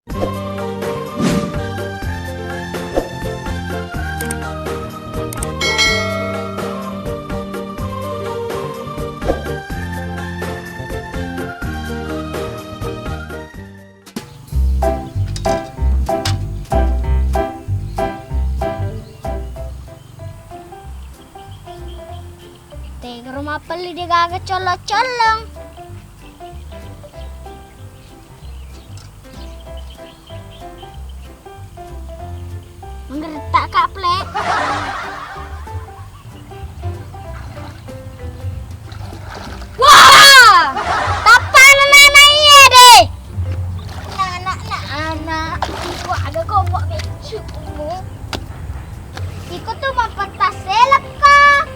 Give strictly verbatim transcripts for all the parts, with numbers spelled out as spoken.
Tegaro mappelli de' gaga collong-collong. Menggeretak, Kak Plek. Wah! Tappa anak-anak iya deh. Anak-anak, anak. Wah, ada kelompok becukmu. Iko tuh mappetas selek, Kak.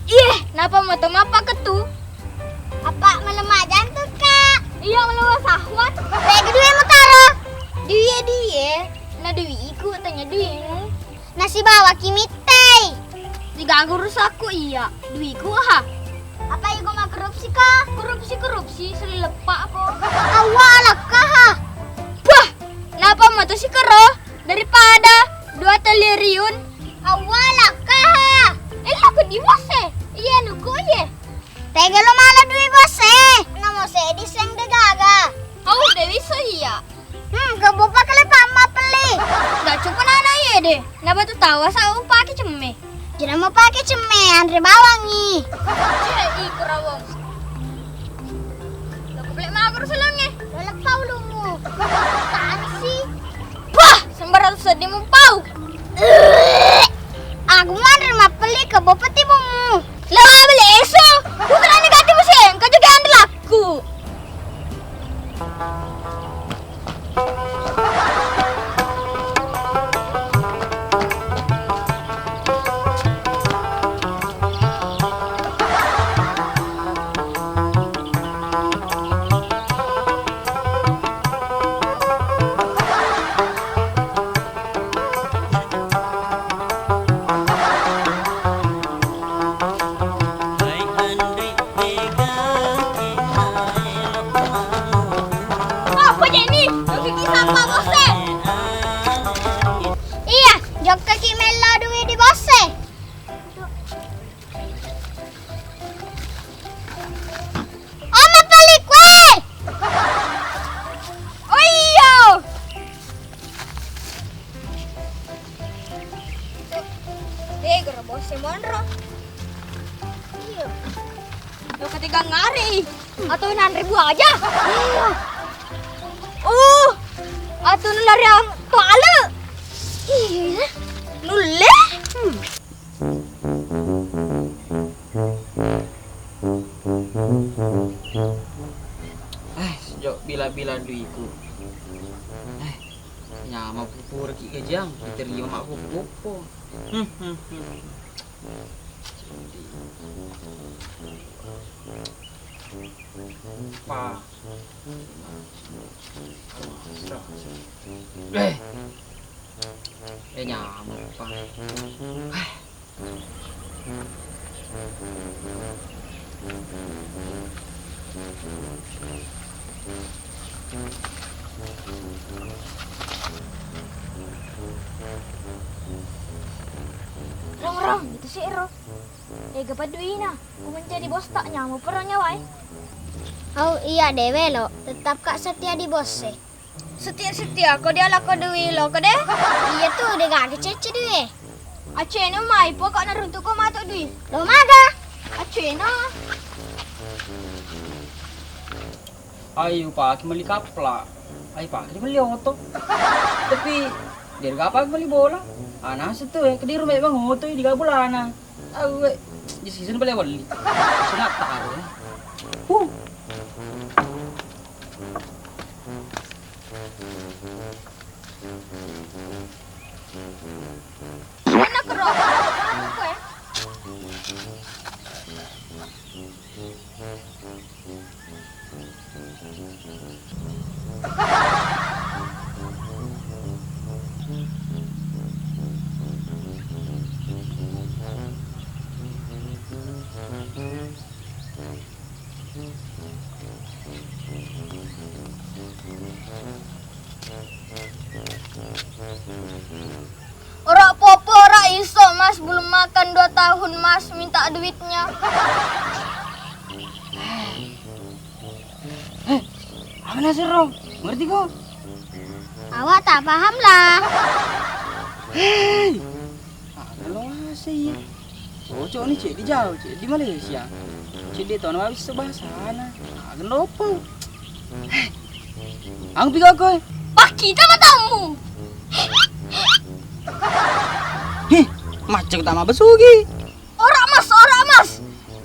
Ih, napa mato mappaketu? Apa melemak jantung, Kak? Iya, melemak sahwat. Tega dui mutaro? Dui, dui. Na duiku, tanya duimu. Nasibawa ki mittei. Tiga guru saku iya. Duiku ha. Apa iko makorupsi, Kak? Korupsi, korupsi, seleleppa ko. Awalakka ha. Wah, napa mato sikero? Daripada dua triliun. Awalakka ha. Ella ko di bos e. Iya nuku iye. Tega lo mala dui bos e. Namo seddi seng de' gaga. Au de' wiso iya. Hmm, kebbo pakale pamma peli. Gak cukup nana iye deh. Napa tu tawa sa upake cemme. Jena mau pake cemme, anre bawangi. Cek, iko rawong. Lo keplek mager selengnge. Lo leppa ulumu. Tangsi. Wah, sembarang sedih mumpau. Aku manre mappeli kebbo peti mumu. Lo beli eso. Bukan negatif sih, engkau juga anre laku. Apa jadi? Jokka ki sapa bos e? Iya, jokka ki mello dui di bos e. Oh, mapalik wae. Oh iya. Eh, gara bos e monro. Iya. Lo ketiga ngari. Atau nanre buah aja. Iya. Oh, atau nulari ang toale. Iya. Nulle. Hmm. Eh, sejak bila-bila duiku. Eh, nyameng pupuraki kejang, diterima mak pupu-pupu. Hmm, hmm, hmm. Pa. Eh. Eh, nyameng, Pa. Rong, rong, itu sih, Ro. Ega paduina, ku menjadi bos tak nyamu perang nyawai. Oh iya, Dewe lo, tetap kak setia di bos e. Setia-setia ko dia lako dui lo ko de? Iya tu, de gaga cece dui. Aceno mai pokok naruntuk ko mato dui. Lo maga? Aceno. Ayo pake meli kapla. Ayo pake meli oto. Tapi dia gak pake meli bola. Anak setu ya, kediru memang oto di gak bolana. Awe, di season pale welli. Sina taro. Huh. Mana kero? Apa kue? Tahun Mas minta duitnya. Eh, apa nasero? Ngerti ko? Awak tak paham lah. Hei, apa lo asai? Cocok ni cek di jauh, cek di Malaysia. Cek di tahun habis sebahasana. Agen lopo. Ang piga koe? Pakita matamu. Hih, macet utama besugi. Ora Mas, ora Mas.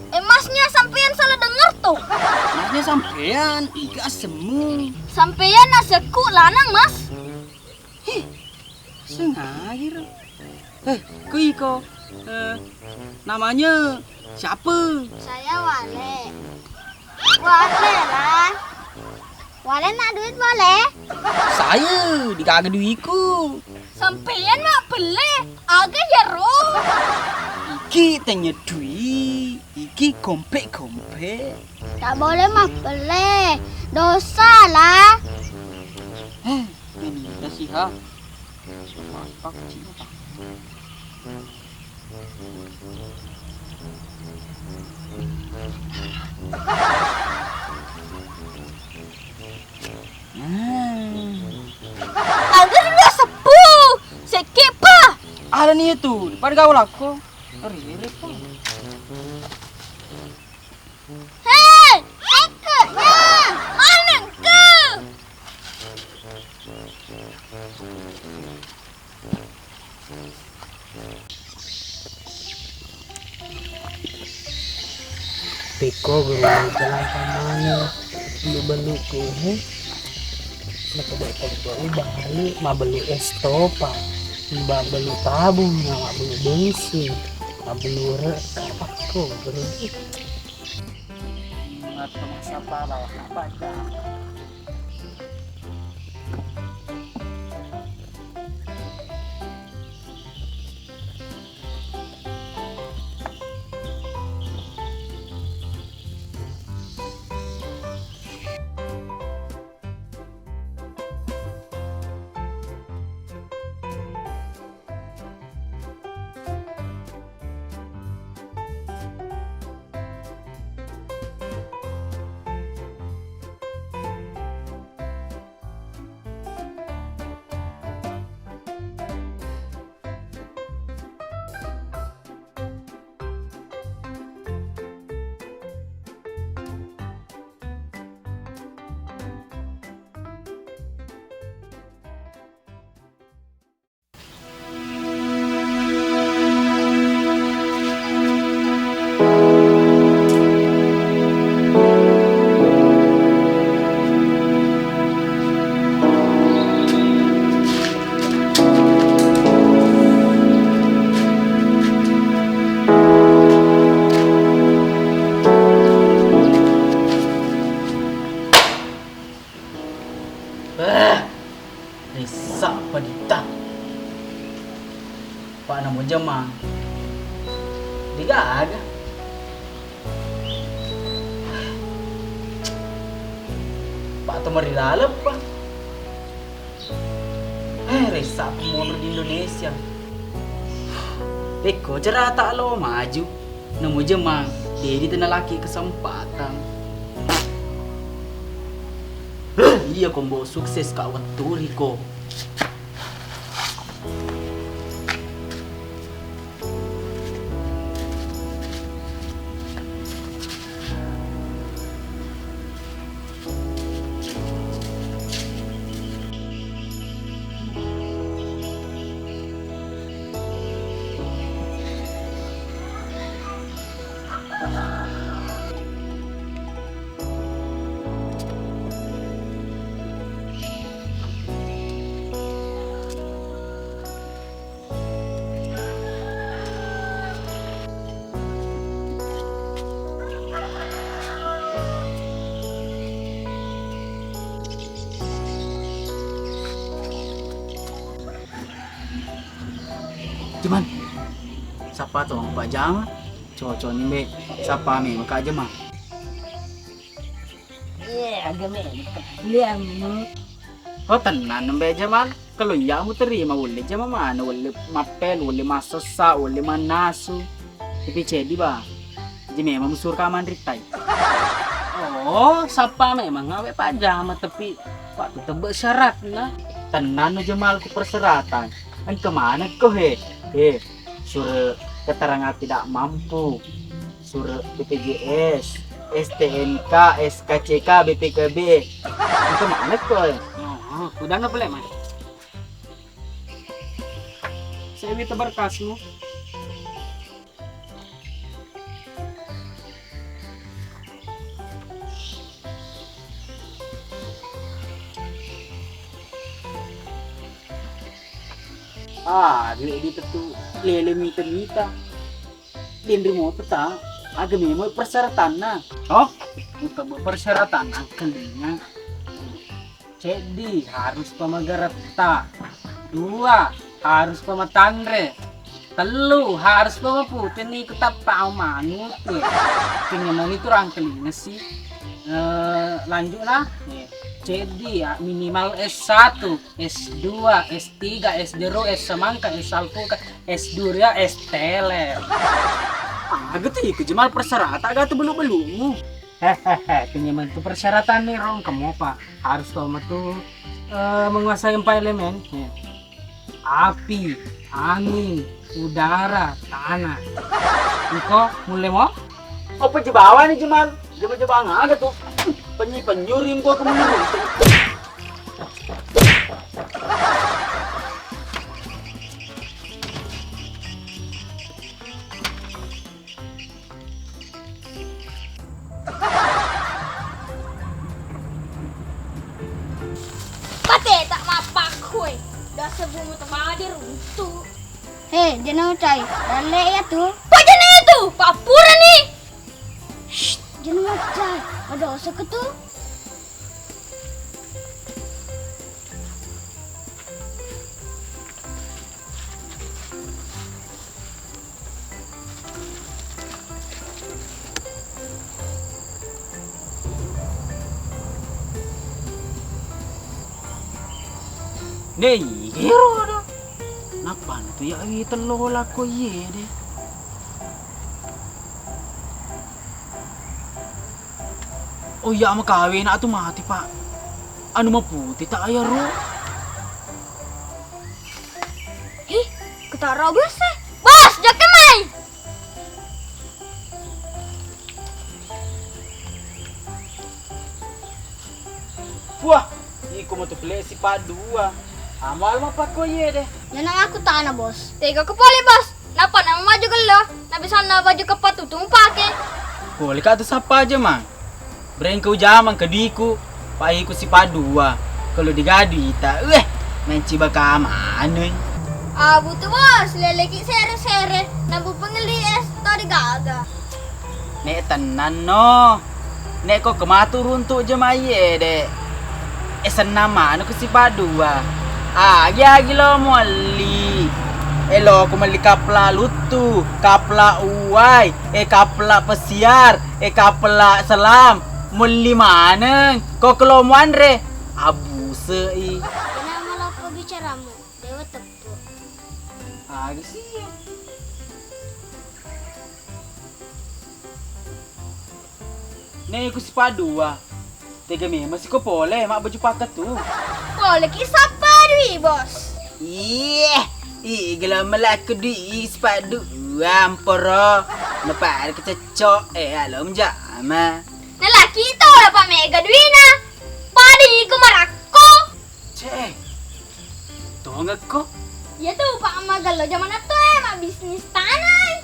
Emasnya sampeyan salah dengar tuh. Emasnya sampeyan, iga asemmu. Sampeyan nasekku lanang Mas. Hih, sengaja. Eh, ko iko, eh, namanya siapa? Saya Wale. Wale lah. Wale nak duit boleh? Saya digaga duitku. Sampeyan nak beli, aga ya ro. Iki tanya duit, iki kompek-kompek. Tak boleh mah beli, dosa lah. Eh, ini nasihat. Mantap, cinta. Angger dua seppuh, sekke pa. Ada nih itu, pada gaul aku. Rere pa. Hei, sekke ya, manengke. Pekko guru jalan kamane, belu-belu kuhe, nakabek-bek bali, mabelu es topa, mabelu tabung, mabelu bensin, mabelu re, apa ko guru? Mata masa apa, apa aja? Eh, ressa pa ditta. Pa namo jemang. Degaga. Pa to mari laleng pa. Eh, ressa pa monro di Indonesia. Pekko cerata lo maju. Namo jemang, dedi tenalaki kesempatan. Iya kombo sukses ka wetturiko. Cuman, sappa to pajama? Cocok ni, Mbe. Sappa memang ka jama? Iya, agak memang. Liang. Oh, tenang, Mbe Jamal. Kalau iya mu terima, ulle jama mana, ulle mappel, ulle massessa, ulle mannasu. Tapi ceddi, Bah. Jadi memang surka manrittai. Oh, sappa memang awe pajama, tapi waktu tebbe syaratna. Tenang aja mal ku persyaratan. Engka mana ko he? He, surat keterangan tidak mampu, surat B P J S, S T N K, S K C K, B P K B. Engka mana ko he? Oh, udah nggak boleh, Mas. Saya minta berkasmu. Ah, dua di tetu lele mita-mita. Denri moto ta, aga memang persyaratanna. Oh, bukan persyaratan angkalinya. Ceddi, harus pamagaretta. Dua, harus pamatanre. Tellu, harus pamaputini ku tappa mangut. Punya mani tu rangkelinga si. Eh, lanjut lah. Ceddi, ya, minimal S satu, S dua, S tiga, S zero, S semangka, S alpuka, S durian, S tele. Aga tu iku jemal persyaratan aga tu belu-belumu. Hehehe, punya mani tu persyaratan nih, Rong. Kamu apa? Harus tahu metu, eh, menguasai empat elemen. Ya. Api, angin, udara, tanah. Iko, mulle mo? Apa je bawa ni, Jemal? Jeba-jeba aga tu? Penyu-penyu ringko ke menurut. Pate tak mappakku e. Dasar bunga temade runtu. He, jeno cai, dalle ya tu. Pajana ya tu, pappura ni. Shh, jeno cai, ada osa ke tu. Dei, ero ada. Nappa tu ya wi tello lako iye de. Oh iya, makawe nak tu mati, Pak. Anu maputi tak aya ro. Hi, ketara bos e. Bos, jake mai. Wah, iko matu pele si padua. Amal mapakko iye de. Jangan aku tana, bos. Tega ko pole, bos. Napa nama maju gello? Nabisanna baju kepatutu mupake. Pole ka tu sappa aja, Mang. Brengkau jamang keduiku, paiku sipadua. Kalau digadui ita, weh, menci baka maneng. Abu tu bos, leleki sere-sere, nabu pengeli es, tau digaga. Nek tenang no. Nek ko kematu runtuk jemai ede. E senna manu ko sipadua. Agi-agi lo mualli. Elo ko melli kapla luttu, kapla uwai, e kapla pesiar, e kapla selam. Melli maneng. Ko kelo muanre. Abusei. Kenapa lo ko bicaramu? Dewa tepuk. Agi sih. Neku sipadua. Tega memang siko pole, mak baju paket tu. Pole ki sappa dui, bos. Iye, igala melaku dui sipadua, amporo. Napare kececok, eh, alo menjama. Nalaki to, apa mega duina. Pada iko marakko. Ceh, tongekko. Iya tu, Pak, magello jamanna tu, eh, mabbisnis tanah.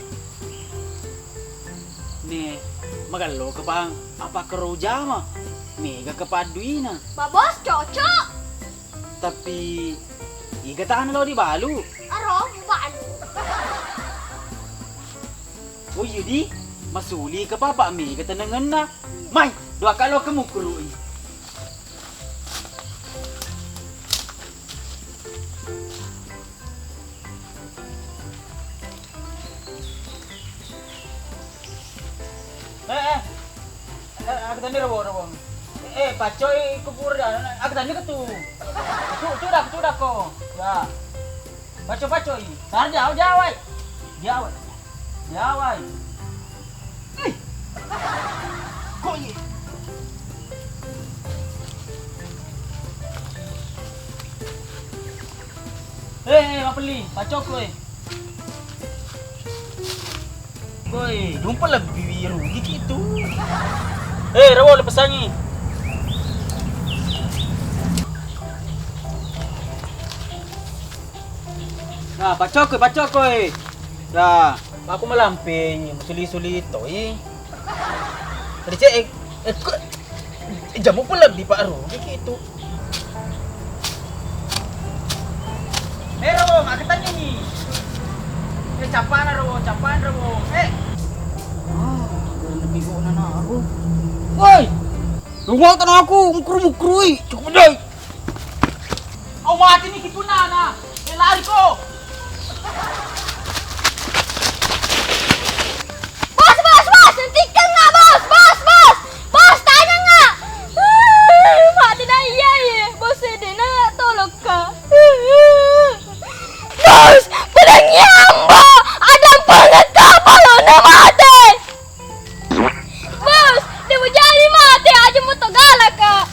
Ne, magello ke, Bang, apa kero jama? Mega ke padduina. Pak Bos, cocok. Tapi, iga tanah lo dibalu? Aro, balu. Oh iya di, masuli ke papa mega tenengenna. Mai, dua kalo ke mukurui. Eh, eh. Eh, aku tadi robo, robo. Eh, pacoi ku pura, aku tadi ke tu. Tu, tu dah, tu dah ko. Ya. Pacoi, pacoi. Tar jauh, jauh, ai. Jauh, ai. Yawai. Hei. Kok i-, eh, eh, mapelli, pacokko, eh. Woi, jumpa lebbi rugi ki tu. Eh, rawo le pesangi. Nah, pacokko, pacokko, eh. Nah, aku malampe ni, suli-suli toi. Tadi cek, eh, eh, kok, eh, jamu pun lebih, Pak, rugi ki tu. Eh, Rowo, makketanni ni. Eh, capana, Rowo, capana, Rowo. Eh. Ah, gara lebih kok nana aku. Woi. Lu mau tanah aku, mukru-mukrui. Cukup deh. Au mati ni kipunana. Eh, lari ko. Bos, bos, bos, hentikan nggak, bos, bos, bos, bos, tanya nggak? Mati na iya, iya, bos, eh, dena tolong, Kak. Bos, pedang nyambo, ada pengen kapal na mati. Bos, dia mau jadi mati aja mau tegalak, Kak.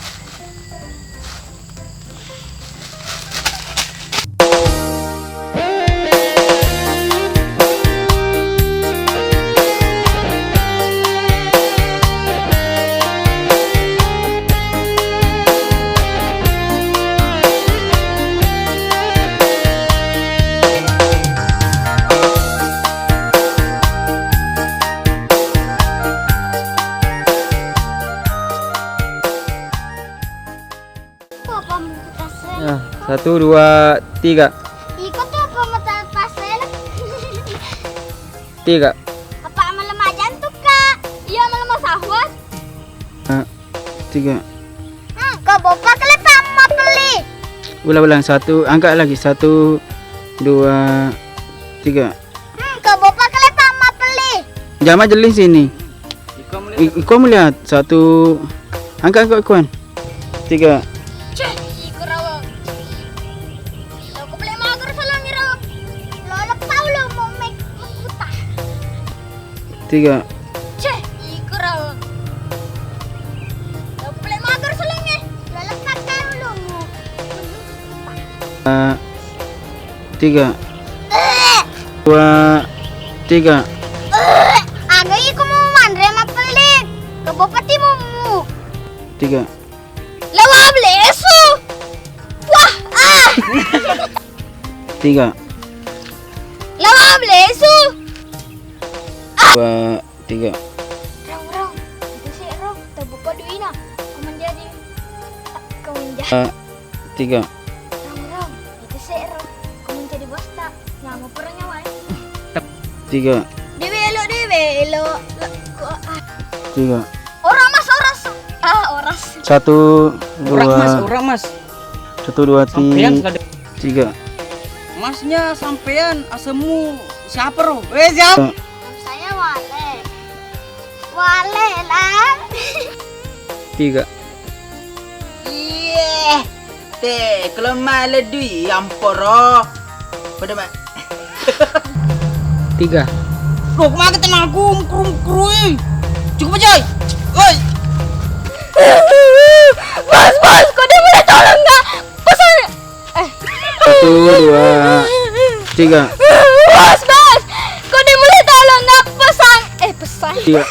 Apa mata pasel? Nah, satu, dua, tiga. Iko tuh apa mata pasel? Tiga. Apa malam aja tuh, Kak? Iya, malam sahwat. Nah, tiga. Hmm, kau bawa pakai lepa mapelli. Ulang-ulang, satu, angkat lagi. Satu, dua, tiga. Hmm, kau bawa pakai lepa mapelli. Jama jeling sini. Iko melihat. I-, iko melihat. Satu. Angkat, angkat, Kuan. Tiga. Ceh, iko rawang. Aku beli mager salongi rawang. Lo lepau lo mau make putar. Tiga. Ceh, iko rawang. Aku beli mager salongi. Lo lepau lo mau. Eh, tiga. Dua, tiga. Aga iko mau manre mapelli. Kebopati mumu. Tiga. Lawa blesu. Wah, ah. Tiga. Lawa blesu. Dua, tiga. Rong, rong. Itu sih, rong. Terbuka duina. Kau menjadi, kau menjadi. Dua, tiga. Rong, rong. Itu sih, rong. Kau menjadi bos tak. Nyamu pernah nyawa, eh. Tiga. Dewe elo, dewe elo. Lo, ko, ah. Tiga. Ora mas, ora s-, ah, ora s-. Satu, dua. Ora mas, ora mas. Satu, dua, ti-, sampean sudah de-, tiga. Masnya sampean, asemmu siapa, ro? Eh, siapa? Tiga. Saya Wale. Wale, Lang. Tiga. Iye. Te, kelemah ledui, amporo. Pada ma-, Tiga. Loh, kemana tenangku, mukru-mukru, eh. Cukup aja, eh. Woi. Bos, bos, kau dia boleh tolong nggak? Pesan, eh. Satu, dua, tiga. Bos, bos, kau dia boleh tolong nggak? Pesan, eh, pesan. Tiga.